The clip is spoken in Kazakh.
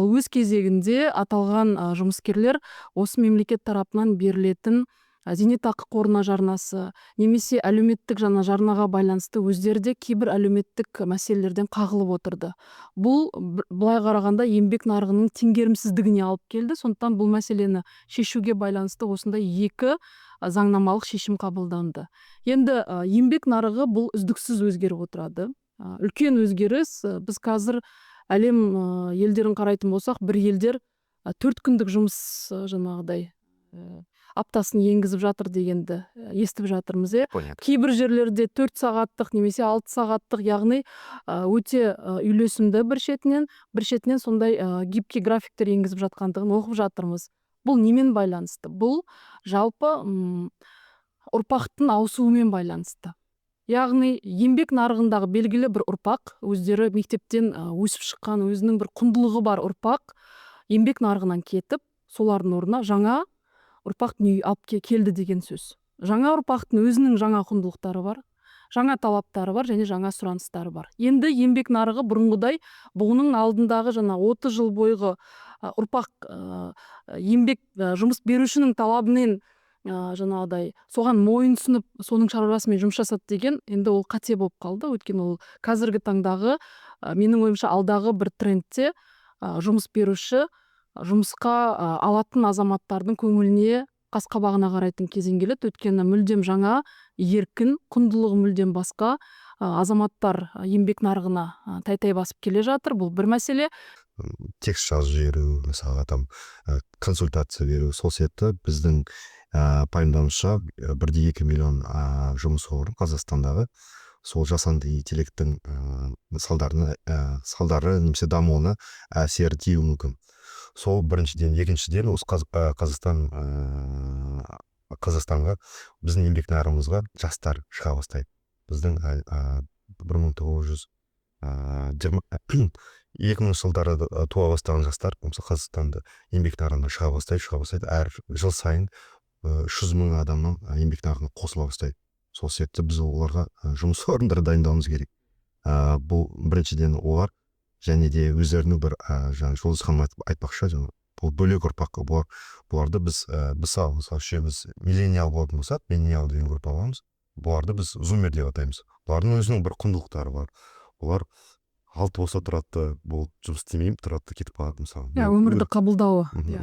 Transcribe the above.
Өз кезегінде аталған жұмыскерлер осы мемлекет тарапынан берілетін зейнетақы қорына жарнасы немесе әлеуметтік жаңа жарнаға байланысты өздері де кейбір әлеуметтік мәселелерден қағылып отырды. Бұл былай қарағанда еңбек нарығының теңгерімсіздігіне алып келді. Сондықтан бұл мәселені шешуге байланысты осындай екі заңнамалық шешім қабылданды. Енді еңбек нарығы бұл үздіксіз өзгеріп отырады. Үлкен өзгеріс. Біз қазір әлем елдерін қарайтын болсақ, бір елдер 4 күндік жұмыс жаңағыдай аптасын енгізіп жатыр дегенді естіп жатырмыз, иә. Кейбір жерлерде 4 сағаттық немесе 6 сағаттық, яғни өте үйлесімді бір шетінен, бір шетінен сондай гибкий графиктер енгізіп жатқандығын оқып жатырмыз. Бұл немен байланысты? Бұл жалпы ұрпақтың ауысуымен байланысты. Яғни еңбек нарығындағы белгілі бір ұрпақ, өздері мектептен өсіп шыққан, өзінің бір құндылығы бар ұрпақ еңбек нарығынан кетіп, солардың орнына жаңа ұрпақ дүниеге алып келді деген сөз. Жаңа ұрпақтың өзінің жаңа құндылықтары бар, жаңа талаптары бар және жаңа сұраныстары бар. Енді еңбек нарығы бұрынғыдай бұның алдындағы жаңа 30 жыл бойғы ұрпақ еңбек жұмыс берушінің талабымен жаңағыдай соған мойынсұнып, соның шаруасымен жұмыс жасады деген енді ол қате болып қалды. Өйткені ол қазіргі таңдағы, менің ойымша, алдағы бір трендте жұмыс беруші жұмысқа алатын азаматтардың көңіліне, қас қабағына қарайтын кезең келеді. Өйткені мүлдем жаңа, еркін, құндылығы мүлдем басқа азаматтар еңбек нарығына тәй-тәй басып келе жатыр. Бұл бір мәселе. Текст жазып жіберу, мысалға, там консультация беру. Сол себепті біздің пайымдауымызша, 1,2 миллион жұмыс орны Қазақстандағы сол жасанды интеллекттің салдары немесе дамуына әсері тиюі мүмкін. Сол біріншіден. Екіншіден, осы Қазақстанға, біздің еңбек нарығымызға жастар шыға бастайды. Біздің бір мың тоғыз жүз жиырма 2000-жылдары туа бастаған жастар, мысалы, Қазақстанда еңбек нарығына шыға бастайды. Әр жыл сайын 300 000 адамнан еңбек нарығына қосыла бастайды. Сол себепті біз оларға жұмыс орындары дайындауымыз керек. Бұл біріншіден. Олар және де өздерінің бір жаңа Жұлдыз ханым айтпақшы, жаңа бұл бөлек ұрпақ бұлар. Бұларды біз мысалы, үшеуміз миллениал болатын болсақ, миллениал деген группа аламыз, бұларды біз зумер деп атаймыз. Бұлардың өзінің бір құндылықтары бар. Олар 6 болса тұрады да, болды, жұмыс істемеймін, тұрады да, кетіп қалады, мысалы. Иә, өмірді қабылдауы. Иә.